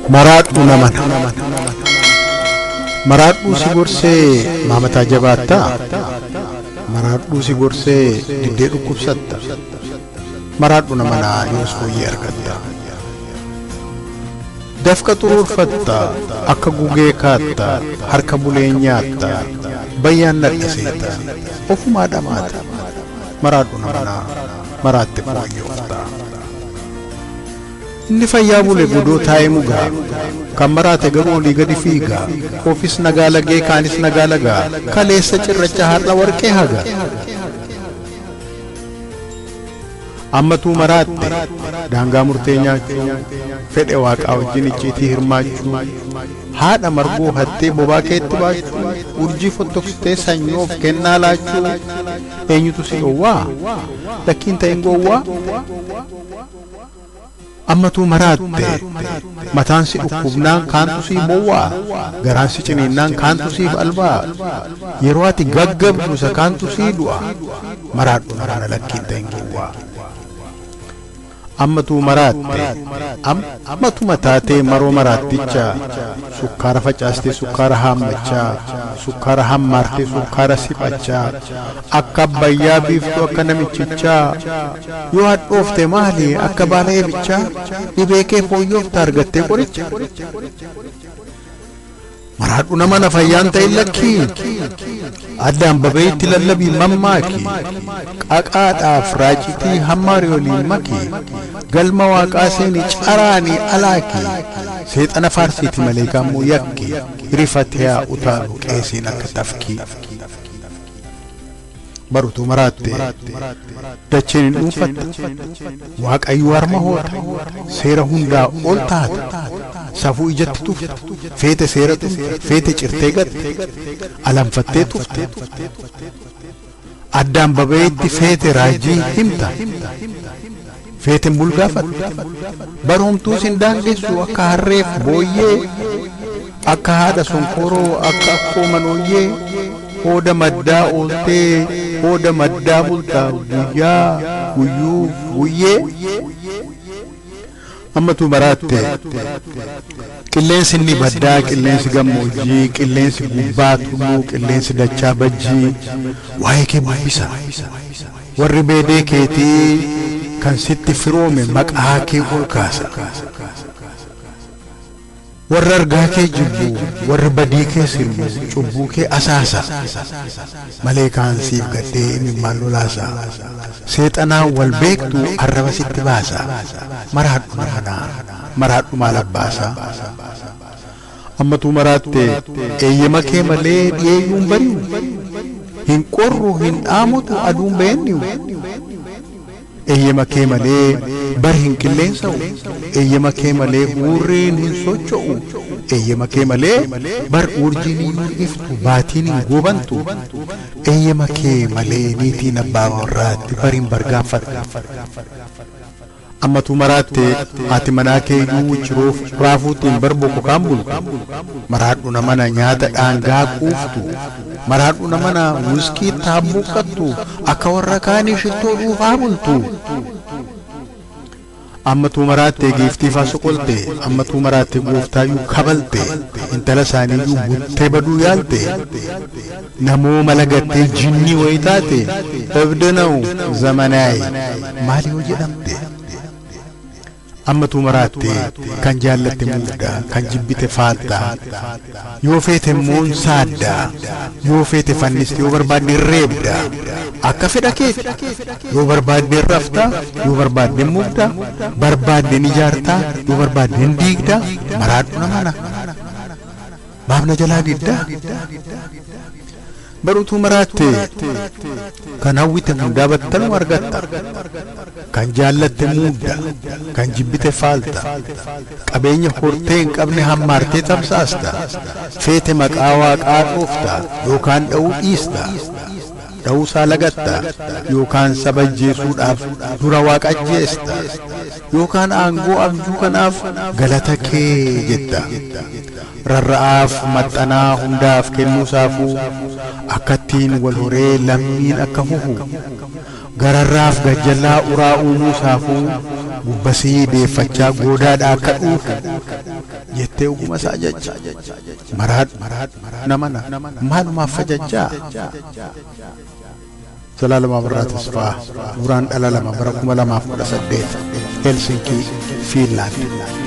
Maraadhu namana. Maraadhuu si gorsee maamataa jabaattaa? Maraadhuu si gorsee diddee dhukkubsatta? Maraadhu namanaa yoos fooyyee argatta. Dafqa xuruurfatta, akka gugee kaatta, harka bulee nyaatta, bayyaan nadha seeta, ofumaa dhamaata. Maraadhu namanaa, maraatte fooyyofta. Inni fayyaa bule godoo taa'ee mugaa, kan maraate garuu olii gadi fiiga, ofis nagaa lagee kaanis nagaa lagaa, kaleessa cirracha har'a warqee haga. Ammatuu maraatte daangaa murtee nyaachuu, fedhe waaqaa wajjin icciitii hirmaachuu, haadha margoo hattee bobaa keetti baachuu, urjii fottoksitee sanyoof kennaa laachuu, eenyutu si dhowwaa? Lakkiin ta'in gowwaa? Ammatuu maraatte mataan si dhukkubnaan kaantu sii bowwaa, garaan si ciniinnaan kaantu siif albaa, yeroo ati gaggabdu isa kaantu sii du'a, maraadhu namana lakkiin ta'in gowwaa. Ammatuu maraatte ammatuma taatee maroo maraatticha, sukkaara facaastee sukkaara haammachaa, sukkaara hammaartee sukkaara siphachaa, akka abbayyaa biiftuu akka namichichaa, yoo hadhoofte maali akka baala eebichaa, dhibee kee fooyyofta argattee qoricha. Maraadhu namana fayyaan ta'in lakkii, addaan babee itti lallabii mammaaki, qaqaadhaaf raacitii hamma waliin maki, galma waaqaa seeni caraanii alaaki, seexana faarsiiti malee gaammoo yakki, rifatee haa utaalu qeesiin akka tafkii. Barutuu maraatte dacheen hin dhuunfatta, waaqayyo harma hoota, seera hundaa ol taata, safuu ijatti tufta, feete seera tufta, feete cirtee gatte, alanfattee tufta, addaan babayeetti feete raajii himta, feete bulgaafatta, barumtuus hin daangessu akka harreef booyyee, akka haadha sonkoroo akka akkoo manooyyee, hooda maddaa ooltee hooda maddaa bulta guyyaa guyyuu guyyee. Ammatuu maraatte qilleensi inni baddaa, qilleensi gammoojjii, qilleensi gubbaa tulluu, qilleensi dachaa bajjii waa'ee kee bubbisa. Warri beedee keetii kan sitti firoome maqaa kee ol kaasa. Warri argaa kee jibbu, warri badii kee sirbu, cubbuu kee asaasa. Malee kaan siif gaddee imimmaan lolaasa. Seexanaa wal beektu arraba sitti baasa. Maraadhu namanaa, maraadhu maal abbaasa. Ammatuu maraatte eeyyama kee malee dhiyeeyyuun bari'u. Hin qorru hin dhaamutu aduun beenni'u. Eeyyama kee malee bar hin qilleensa'u, eeyyama kee malee huurriin hin socho'u, eeyyama kee malee bar urjiin hin iftu, baatiin hin goobantu, eeyyama kee malee niitiin abbaa warraatti bar hin bargaanfattu. Ammatuu maraatte haati manaa keeyyuu ciroof raafuutiin bar bokokaan bultu, maraadhu namana nyaata dhaangaa quuftu, maraadhu namana wuskii taabbuqqattu, akka warra kaanii shittoo dhuufaa bultu. Ammatuu maraatte giiftiifaa soqolte, ammatuu maraatte gooftaayyuu kabalte, intala isaaniiyyuu buttee baduu yaalte, namoo malagattee jinnii wayii taate, ebdanawu zamanaay maali yoo jedhamte. Ammatuu maraatte kan jaallatte muudda, kan jibbite faalta, yoo feete immoo saadda, yoo feete fanniste, yoo barbaadde reebda, akka fedha keeti, yoo barbaadde rafta, yoo barbaadde muudda, barbaadde ni ijaarta, yoo barbaadde ni diigda, maraadhu namana maaf na jalaa didda. Barutuu maraatte kan hawwite hundaa battaluma argatta, kan jaallatte muudda, kan jibbite faalta, qabeenya hortee hin qabne hammaartee tamsaasta, feete maqaa waaqaa dhoofta yookaan dha'uu dhiista, dha'uusaa lagatta yookaan saba ajjeesuudhaaf dura waaqa ajjeesta, yookaan aangoo abjuu kanaaf galata kee jetta. Rarra'aaf maxxanaa hundaaf kennuu saafuu, akkattiin wal horee lammiin akka fufu, gararraaf gajjallaa uraa uumuu saafuu, gubbasii deeffachaa goodaadha akka dhuufu, Jettee oguma isaa jecha maraadhu namana maalumaaf fajajjaa. Zalaalam Abarraa Tasfaa, Guraandhala 2 bara 2018, Helsinkii, Fiinlaand.